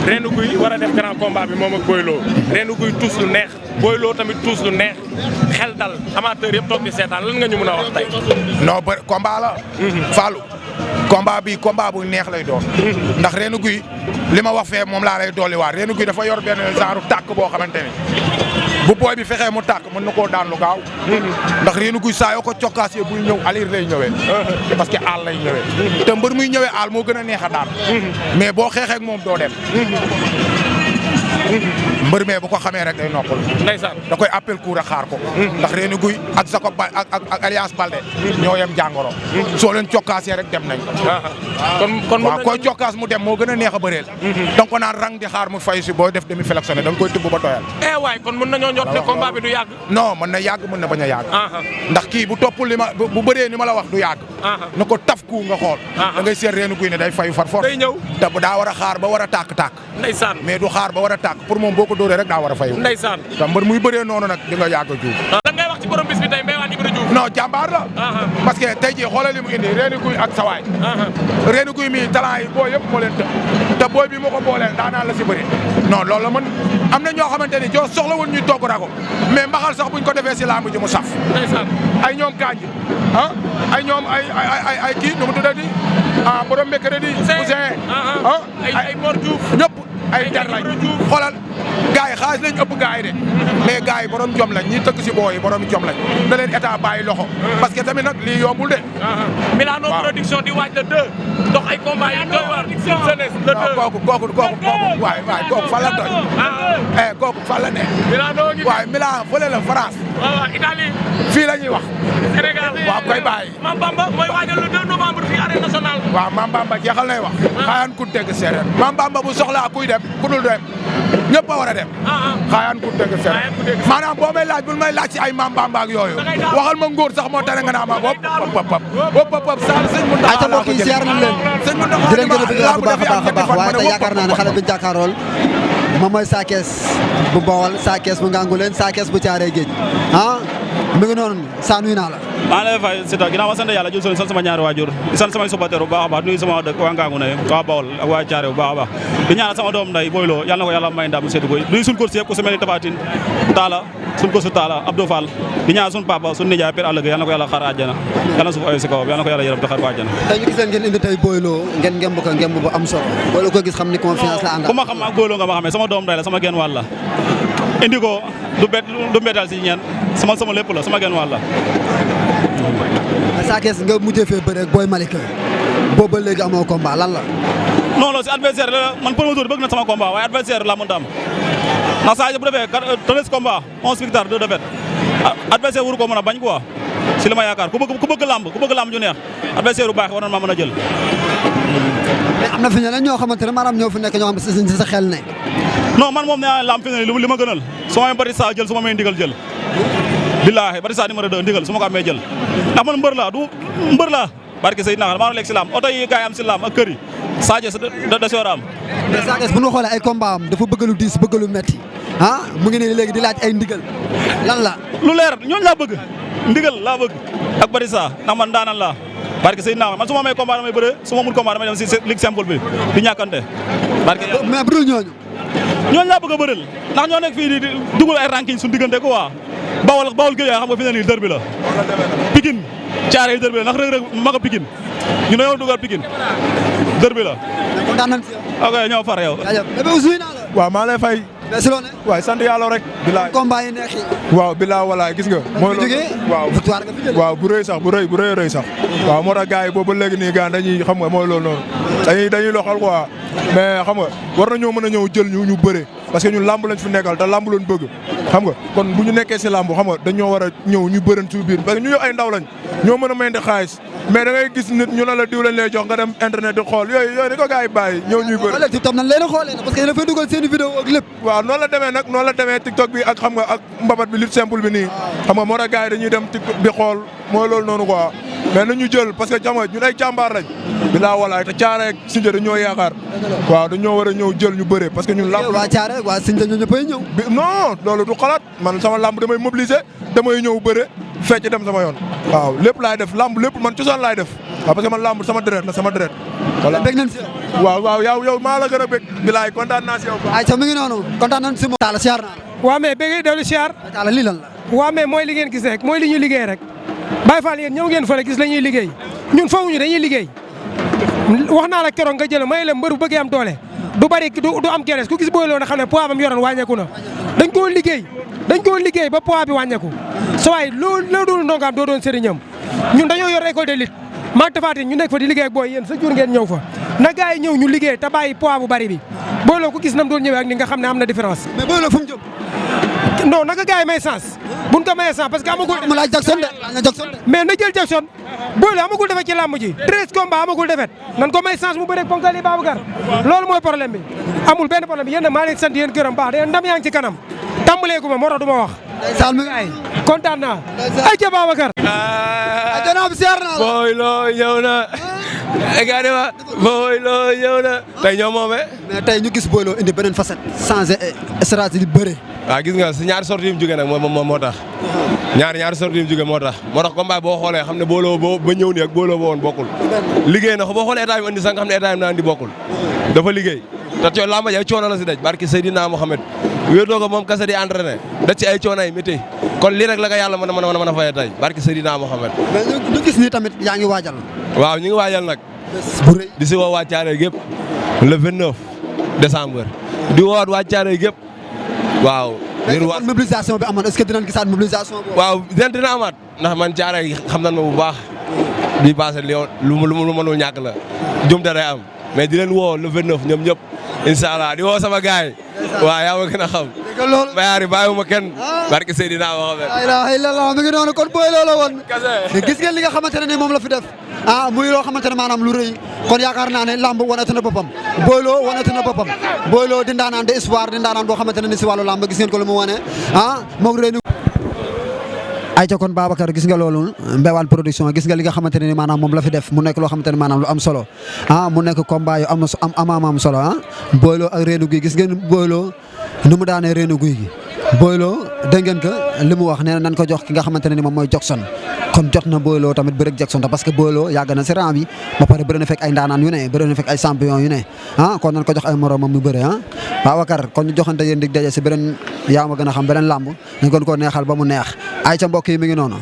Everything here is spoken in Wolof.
Reenu Guy war a def grand combat bi moom ak Boy Lo Reenu Guy tuus lu neex Boy Lo tamit tuus lu neex xel dal amateur yëpp toog di seetaan lan nga ñu mën a wax tey. non ba combat la. Fallou combat bi combat bu neex lay doon. ndax Reenu Guy li ma wax fee moom laa lay dolliwaat Reenu Guy dafa yor benn genre tàkk boo xamante ni bu booy bi fexee mu tàkk mën na koo daan lu gaaw. ndax Reenu Guy saa yoo ko cokkaasee buy ñëw alir lay ñëwee. parce que aal lay ñëwee. te mbër muy ñëwee aal moo gën a neex a daan. mais boo xeexee ak moom doo dem. mbër mee bu ko xamee rek day noppal. ndeysaan da koy appel cour a xaar ko. ndax Reenu Guy ak Jacob Ba ak Alliance Balde. ñoo yem jàngoro. soo leen cokkaasee rek dem nañ. kon waaw koy cokkaas mu dem moo gën a neex a bëreel. da nga ko naan rang di xaar mu fay si boo def demi flexion da nga koy tibb ba doyal. waay kon mën nañoo njort ne combat bi du yàgg. non mën na yàgg mën na bañ a yàgg. ndax kii bu toppul li ma bu bëree ni ma la wax du yàgg. na ko taf ku nga xool. da ngay seet Reenu Guy ne day fayu far force. day ñëw te daa war a xaar ba war a tàkk-tàkk. ndeysaan mais du xaar ba war a tàkk pour moom boo ko dóoree rek daa war a fayu. ndeysaan te mbër muy bëree noonu nag di nga yàgg a juum. lan ngay wax ci borom bis bi tey Mbaye Wane Ibra Diouf. non jàmbaar la. parce que tey jii xoolal li mu indi Reenu Guy ak sawaay. Reenu Guy mi talent yi boo yëpp moo leen të. te booy bi moo ko boolee daanaan la si bëri. non loolu la mën am na ñoo xamante ni joo soxla woon ñuy togg rago mais mbaxal sax buñ ko defee si lamb ji mu saf. ndeysaan ay ñoom Kanji ay ñoom ay kii nu mu tuddati borom mercredi Ousseyn ay Mor Diouf ñëpp ay jar lañ xoolal gars yi xaalis lañ ëpp gars yi de mais gars yi borom jom lañ ñi tëgg si booy yi borom jom lañ da leen état bàyyi loxo parce que tamit nag lii yombul de. Milano production di waaj le 2 dox ay combat yi doy waar jeunesse le 2 kooku waay kooku fan la doy kooku fan la ne Milano ngi waay Milan fële la France Italie fii la ñuy wax Sénégal waaw koy bàyyi Mame Bamba mooy waajal le 2 novembre fii arène nationale waaw Mame Bamba jeexal nay wax xaayaan ku dégg séeréer Mame Bamba bu soxlaa kuy dem ku dul dem ñëpp a war a dem xaayaan ku dégg séeréer maanaam boo may laaj bul may laaj ci ay Mame Bamba ak yooyu waxal ma ngóor sax moo tane nga naa ma bopp sal sëñ mu ayca mbokk yi ziar nañ leen sëñ mu di leen gën a bëgg bu baax a baax waaye tey yaakaar naa ne xale bi jàkkaarool moom mooy Sa Thiès bu Bawol Sa Thiès bu Nganguleen Sa Thiès bu Thiaré Géej mi ngi noonu Sa nuyu naa la maa ngi lay fay Siteu ginnaaw ma sant yàlla jël sant sama ñaari waajur di sant samay supporter bu baax a baax nuyu sama dëkk waa Ngangu ne waa Bawol ak waa Thiaré bu baax a baax di ñaanal sama doom nday Boy Lo yàlla na ko yàlla may ndam seddu koy nuyu suñu course yëpp ku si mel ni Tapha Tine Talla suñu course Talla Abdou Fall di ñaanal suñu papa suñu nijaay Père Allëgue yàlla na ko yàlla xaar àjjana yàlla na suuf oyo si kawam yàlla na ko yàlla yërëm te xaar ko àjjana tey ñu gis leen ngeen indi tey Boy Lo ngeen ngemb ko ngemb bu am solo Boy Lo ko gis xam ni confiance la àndal ku ma xam ak Boy Lo nga ma xamee sama doom nday la sama genn wàll la indi ko du mbettal si ñeen sama lépp la sama genn wàll la Sa Thiès nga mujjee fee bëre ak Boy Malika boobu ba léegi amoo combat lan la non si adversaire la man promoteur bëgg na sama combat waaye adversaire la mënta am ndax Sadio bu defee 13 combat 11 victoire 2 défaite adversaire wuru ko mën a bañ quoi si li ma yaakaar ku bëgg lamb ju neex adversaire bu baax war na maa mën a jël. mais am na fi ñeneen ñoo xamante ne maanaam ñoo fi nekk ñoo xam ne si sa xel ne. non man moom nee naa lamb fi ne li ma gënal su ma may Batista jël su ma may ndigal jël. billaahi Batista numéro 2 ndigal su ma ko amee jël ndax man mbër laa du mbër laa barke Seydina maa ngi lekk si lamb oto yi gars yi am si lamb ak kër yi Sadio da si war a am. mais Sa Thiès bu ñu xoolee ay combat am dafa bëgg lu diis bëgg lu metti mu ngi nii léegi di laaj ay ndigal lan la. lu leer ñooñu laa bëgg ndigal laa bëgg ak Batista ndax man daanan laa barke Seydina man su ma amee combat damay bëre su ma mun combat damay dem si ligue simple bi di ñàkkante barke mais bu dul ñooñu. ñooñu laa bëgg a bëreel ndax ñoo nekk fii di dugal ay ranking suñu diggante ko waa bawol géej xam nga fi ne nii dër bi la Pikine Thiaré yi dër bi la ndax Reug Reug maga Pikine ñu dañoo dugal Pikine dër bi la kontaan nañ si yow. ok ñoo far yow. waaw maa lay fay. mais si loolu waaw sant yàlla rek. bilaay combat yi neex yi. waaw bilaay walaay gis nga. mooy loolu waaw victoire nga fi jëlee. waaw bu rëy sax bu rëy sax. waaw moo tax gars yi boobu ba léegi nii gars dañuy xam nga mooy loolu noonu. dañuy loxal quoi mais xam nga war nañoo mën a ñëw jël ñu bëre parce que ñun lamb lañ fi nekkal te lamb lañ bëgg xam nga kon bu ñu nekkee si lamb xam nga dañoo war a ñëw ñu bërën ci biir parce que ñu ay ndaw lañ ñoo mën a mayndi xaalis mais da ngay gis nit ñu ne la diw lañ lay jox nga dem internet di xool yooyu ni ko gars yi bàyyi ñëw ñuy bëri TikTok nan leen a xoolee parce que yéen a fay dugal seen i vidéo ak lépp waaw noonu la demee nag noonu la demee TikTok bi ak xam nga ak mbabat bi lutte simple bi nii xam nga moo tax gars yi dañuy dem TikTok di xool mooy loolu noonu quoi mais nañu jël parce que xam nga ñun ay jàmbaar lañ bilaa walaay te Thiaré ak Sindia dañoo yaakaar waaw dañoo war a ñëw jël ñu bëre parce que ñun lamb waa Thiaré waa Sindia ñoo ñëppay ñëw non loolu du xalaat man sama lamb damay mobiliser damay ñëw bëre fecc dem sama yoon waaw lépp laay def lamb lépp man cosaan laay def waaw parce que man lamb sama deret la sama deret. voilà bëgg nañ si waaw yow maa la gën a bëgg. bilaay kontaan naa si yow. ayca mi ngi noonu kontaan nañ si moom. Talla siyaar naa la. waaw mais bëgg dellu siyaar. Talla lii lan la. waaw mais mooy li ngeen gis rek mooy li ñu liggéey rek Baye Fall yéen ñëw ngeen fële gis la ñuy liggéey ñun fawuñu dañuy liggéey wax naa la keroog nga jël may la mbër bu bëggee am doole du bari du am keres ku gis Boy Lo na xam ne poids bam yoroon wàññeeku na dañ koo liggéey ba poids bi wàññeeku sa waay loo doon ndongaam doo doon sëriñam ñun dañoo yor école de lutte maa tafaati ñu nekk fa di liggéey ak booy yéen sa jur ngeen ñëw fa na gars yi ñëw ñu liggéey te bàyyi poids bu bari bi Boy Lo ku gis nam doon ñëwee ak ni nga xam ne am na différence mais Boy Lo fu mu jëm. non naka gars yi may sens buñ ko mayee sens parce que amagul mu laaj Jackson de laaj na Jackson de. mais na jël Jackson Boy Lo amagul defet ci làmb ji 13 combats amagul defet nan ko may sens mu bëre ponkali Babacar loolu mooy problème bi amul benn problème bi yéen nag maa leen sant yéen gërëm baax de ndam yaa ngi ci kanam tàmbaleegu ma moo tax du ma wax ndeysaan mi ay kontaan naa ay ca Babacar janaab siyaar naa la. Boy Lo ñëw na. Egane ma Boy Lo ñëw na. tey ñoo moomee. mais tey ñu gis Boy Lo indi beneen facette. changé stratégie bëre. waaw gis nga si ñaari sorties yu mu jógee nag moo tax. ñaari sorties yu mu jógee moo tax combat boo xoolee xam ne Boy Lo ba ñëw nii ak Boy Lo ba woon bokkul. liggéey na boo xoolee état bi indi sax nga xam ne état bi naa indi bokkul. dafa liggéey te lamba ji ay coono la si daj barki Seydina Mohamed wéetoo ko moom kese di entraîné daj ci ay coono ay métier kon lii rek la ko yàlla mën a fayee tey barki Seydina Mohamed. mais ñu gis ni tamit yaa ngi waajal. waaw ñu ngi waajal nag. bu rëy di si woo waa Thiaroye gépp le 29 décembre di woowaat waa Thiaroye gépp waaw. mobilisation bi amoon est-ce que dinañ gisaat mobilisation boobu. waaw dina amaat ndax man Thiaroye xam nañ ma bu baax bii passé lu mënul ñàkk la jumte day am mais di leen woo le 29 ñoom ñëpp incha allah di woo sama gaay waaw yaa ma gën a xam. dégg nga loolu Bayari bàyyiwuma kenn. barke Seydina Mohamed. la ilaha illallah mi ngi noonu kon Boy Lo la woon. gis ngeen li nga xamante ne ni moom la fi def. muy loo xamante ne maanaam lu rëy kon yaakaar naa ne lamb wanati na boppam Boy Lo wanati na boppam Boy Lo di ndaanaan de espoir di ndaanaan boo xamante ne ni si wàllu lamb gis ngeen ko lu mu wane moom rëy ayca kon Babacar gis nga loolu Mbewaan production gis nga li nga xamante ne ni maanaam moom la fi def mu nekk loo xamante ne maanaam lu am solo mu nekk combat yu am solo Boy Lo ak Reenu Guy gis ngeen Boy Lo nu mu daanee Reenu Guy gi Boy Lo dégg ngeen ko li mu wax nee na nan ko jox ki nga xamante ne ni moom mooy Jackson kon jot na Boy Lo tamit bëre ak Jackson parce que Boy Lo yàgg na si rang bi ba pare bëre na fekk ay ndaanaan yu ne bëre na fekk ay champion yu ne kon nan ko jox ay moromam mu bëre Babacar kon ñu joxante yéen dig daje si beneen yaa ma gën a xam beneen làmb ñu gën koo neexal ba mu neex ay ca mbokk yi mi ngi noonu